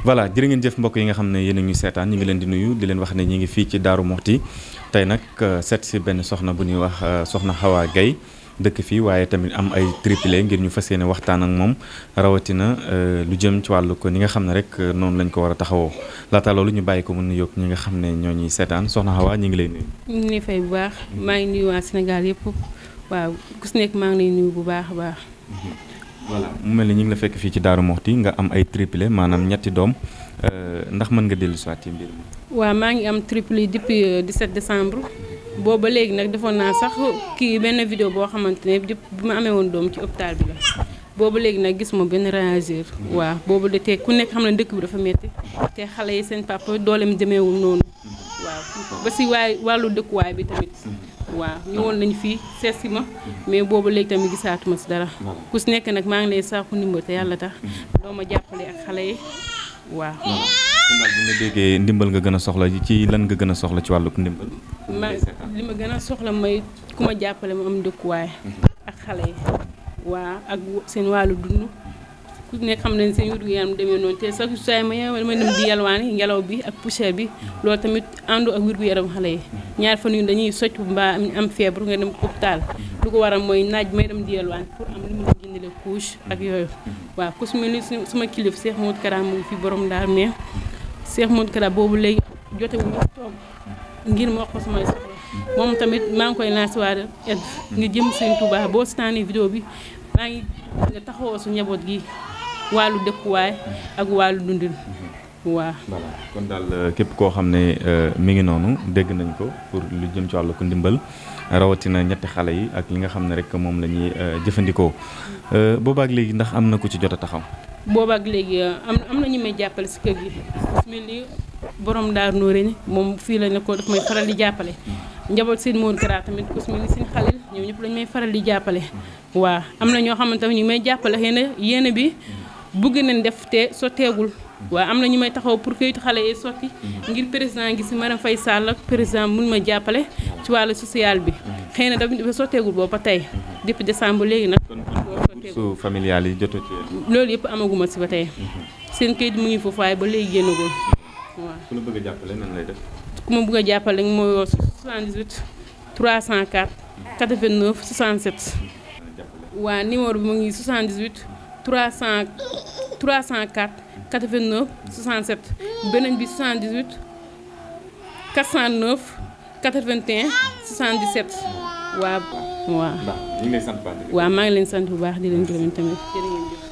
voilà jërë ngeen jëf mbokk yi nga xam ne yéen a ñu seetaan ñu ngi leen di nuyu di leen wax ne ñu ngi fii ci Darou Mouhty tey nag seet si benn soxna bu ñuy wax soxna Hawa Gaye dëkk fii waaye tamit am ay triplé ngir ñu fas yéene waxtaan ak moom rawatina lu jëm ci wàllu ko ni nga xam ne rek noonu lañ ko war a taxawoo laata loolu ñu bàyyi ko mun na yokk ñi nga xam ne ñoo ñuy seetaan soxna Hawa ñu ngi lay nuyu. ñu ngi lay fay bu baax maa ngi nuyu waa Sénégal yëpp waaw ku si nekk maa ngi lay nuyu bu baax a baax. voilà mu mel ni ñu ngi la fekk fii ci Darou Mouhty nga am ay triplé maanaam ñetti doom ndax mën nga dellu si waat ci mbir mi. waaw maa ngi am triplé depuis 17 décembre boobu ba léegi nag defoon naa sax kii benn vidéo boo xamante ne bi ma amee woon doom ci hôpital bi la boobu léegi nag gisuma benn réagir waaw boobu de te ku nekk xam ne dëkk bi dafa metti te xale yi seen papa dooleem demeewul noonu waaw ba si wàllu dëkkuwaay bi tamit. waaw ñëwoon nañu fii seet si ma mais boobu léegi tamit gisaatuma si dara ku si nekk nag maa ngi lay saaku ndimbal te yàlla tax doo ma jàppale ak xale yi waaw. kon daal bu nga déggee ndimbal nga gën a soxla ci lan nga gën a soxla ci wàllu ndimbal. li ma gën a soxla mooy ku ma jàppale ma am dëkkuwaay ak xale yi waaw ak seen wàllu dund ku nekk xam nañ seen wér-gu yaram demee noonu te sax saa ma dama dem di yalwaani ngelaw bi ak poussière bi loolu tamit àndu ak wér-gu yaram xale yi ñaar fan yu dañuy socc mbaa am feebar nga dem hôpital lu ko waral mooy naaj may dem di yalwaan pour am li mu la jëndale couche ak yooyu waaw ku su mel ni suma kilif Cheikh Modou Kara mu ngi fi borom Ndar mais Cheikh Modou Kara boobu léegi jotewuñu toog ngir ma wax ko sumay soxla moom tamit maa ngi koy lancé waa aide nga jëm Sëñ Touba boo seetaanee vidéo bi maa ngi nga taxawoo su njaboot gi wàllu dëkkuwaay ak wàllu dundin waaw. voilà kon daal képp koo xam ne mi ngi noonu dégg nañ ko pour lu jëm ci wàllu ko ndimbal rawatina ñetti xale yi ak li nga xam ne rek moom la ñuy jëfandikoo boobaak léegi ndax am na ku ci jot a taxaw. boobaak léegi am na ñu may jàppale si kër gi su mel ni borom Daar Nooré moom fii la ne ko daf may faral di jàppale. njaboot seen Modou Kara tamit ku su mel ni seen xalil ñoom ñëpp lañ may faral di jàppale. waaw am na ñoo xamante ne ñu may jàppale xëy na yéene bi. bëgg nañ def te sotteegul waaw am na ñu may taxaw pour këyitu xale yi sotti ngir président gi si Marème Faye Sall ak président mun ma jàppale ci wàllu social bi xëy na dafa sotteegul boobu ba tey depuis décembre léegi nag. su familial yi jotoo ci loolu yëpp amaguma si ba tey seen këyit mu ngi foofu waaye ba léegi génnagul waaw. ku la bëgg a jàppale nan lay def. ku ma bëgg a jàppale nga mooy 78 304 89 67 waaw numéro bi mu ngi 78. 304 89 67 beneen bi 78 409 81 77 waaw. waaw. ñu ngi lay sant bu baax. waaw maa ngi leen sant bu baax di leen gërëm tamit jërë ngeen jëf.